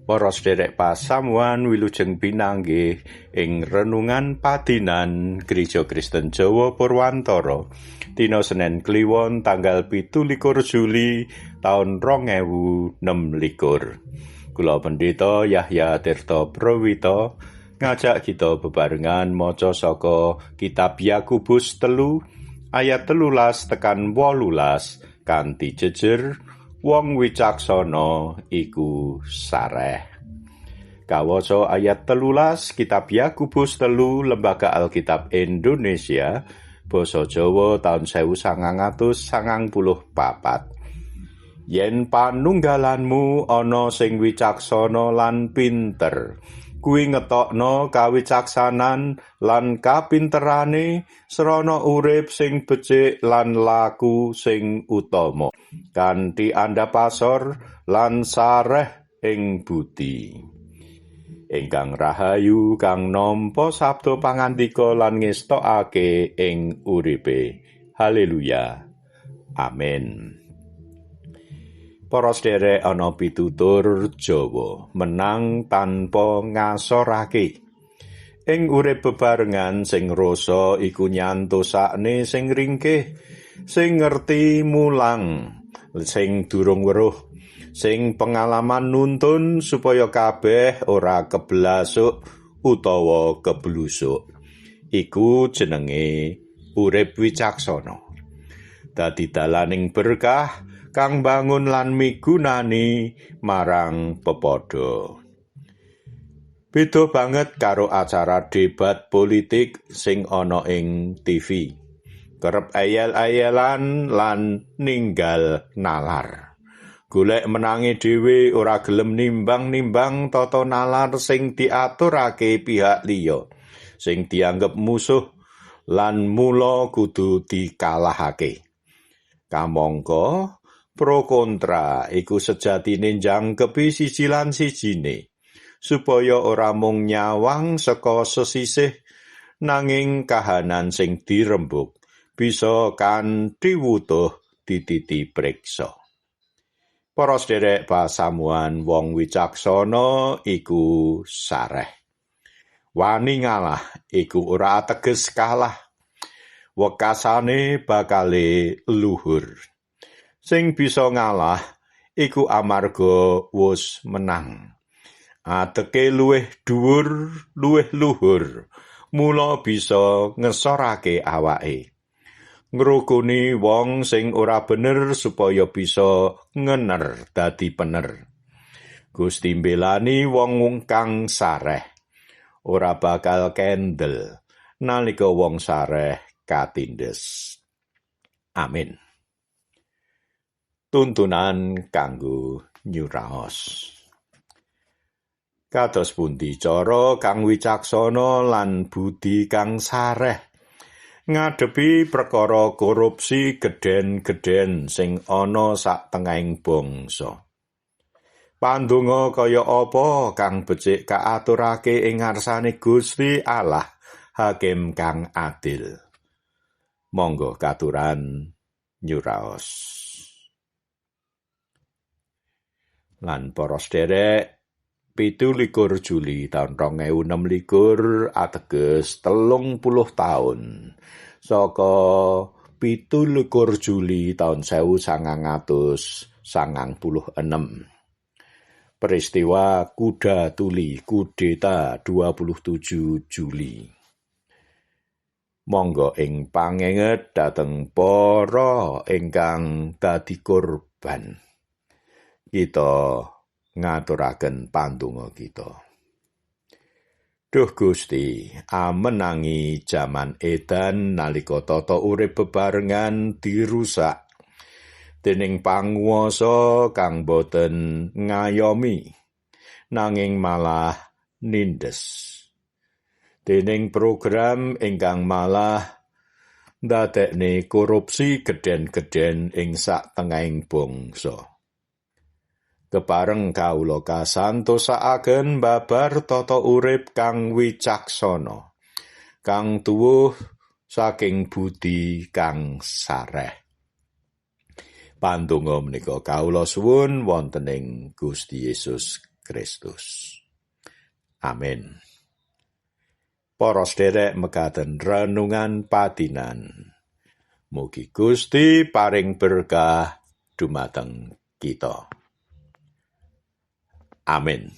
Para sederek pasamuan, wilujeng pinanggih ing renungan padinan Gereja Kristen Jawa Purwantara, dina Senen Kliwon tanggal 27 Juli taun 2026. Kula Pendeta Yahya Tirta Prawita ngajak kita bebarengan maca saka Kitab Yakobus 3 ayat 13 tekan 18 kanthi jejer "Wong wicaksana iku sareh." Kawaca ayat 13 Kitab Yakobus 3, Lembaga Alkitab Indonesia Basa Jawa taun 1994. Yen panunggalanmu ana sing wicaksana lan pinter, kuwi ngetokno kawicaksanan lan kapinterane srana urip sing becik lan laku sing utama, kanthi andhap asor lan sareh ing budi. Ingkang rahayu kang nampa sabda pangandika lan ngestokake ing uripe. Haleluya. Amin. Para sederek, ana pitutur Jawa, "Menang tanpa ngasorake." Ing urip bebarengan, sing rasa iku nyantosakne sing ringkih, sing ngerti mulang sing durung weruh, sing pengalaman nuntun supaya kabeh ora keblasuk utawa keblusuk. Iku jenenge urip wicaksana. Dadi dalaning berkah kang bangun lan migunani marang pepadha. Beda banget karo acara debat politik sing ana ing TV. Kerep eyel-eyelan lan ninggal nalar. Golek menange dhewe, ora gelem nimbang-nimbang tata nalar sing diaturake pihak liya sing dianggep musuh lan mula kudu dikalahake. Kamangka pro kontra iku sejatine njangkepi siji lan sijine supaya ora mung nyawang saka sesisih, nanging kahanan sing dirembuk bisa kanthi wutuh dititi priksa. Para sederek pasamuan, wong wicaksana iku sareh. Wani ngalah iku ora ateges kalah. Wekasane bakale luhur. Sing bisa ngalah iku amarga wus menang. Ateke luwih dhuwur, luwih luhur, mula bisa ngesorake awake. Ngrukuni wong sing ora bener supaya bisa ngener dadi pener. Gusti mbelani wong kang sareh. Ora bakal kendel nalika wong sareh katindes. Amin. Tuntunan kanggo nyuraos. Kados pundi cara kang wicaksana lan budi kang sareh ngadepi perkara korupsi gedhen-gedhen sing ana sak tengahing bangsa? Pandonga kaya apa kang becik kaaturake ing ngarsane Gusti Allah, Hakim kang adil? Monggo katuran nyuraos. Lan para sederek, 27 Juli taun 2026 ateges 30 taun saka 27 Juli taun 1996. Peristiwa Kuda Tuli, Kudeta 27 Juli. Monggo ing pangenget dhateng para ingkang dadi korban, kita ngaturaken pandonga kita. Duh Gusti, amenangi jaman edan nalika tata urip bebarengan dirusak dening panguwasa kang boten ngayomi nanging malah nindes. Dening program ingkang malah ndadekne korupsi gedhen-gedhen ing sak tengahing bangsa. Kepareng kawula kasantosakaken babar tata urip kang wicaksana, kang tuwuh saking budi kang sareh. Pandonga menika kawula suwun wonten ing Gusti Yesus Kristus. Amin. Para sederek, mekaten renungan padinan. Mugi Gusti paring berkah dumateng kita. Amin.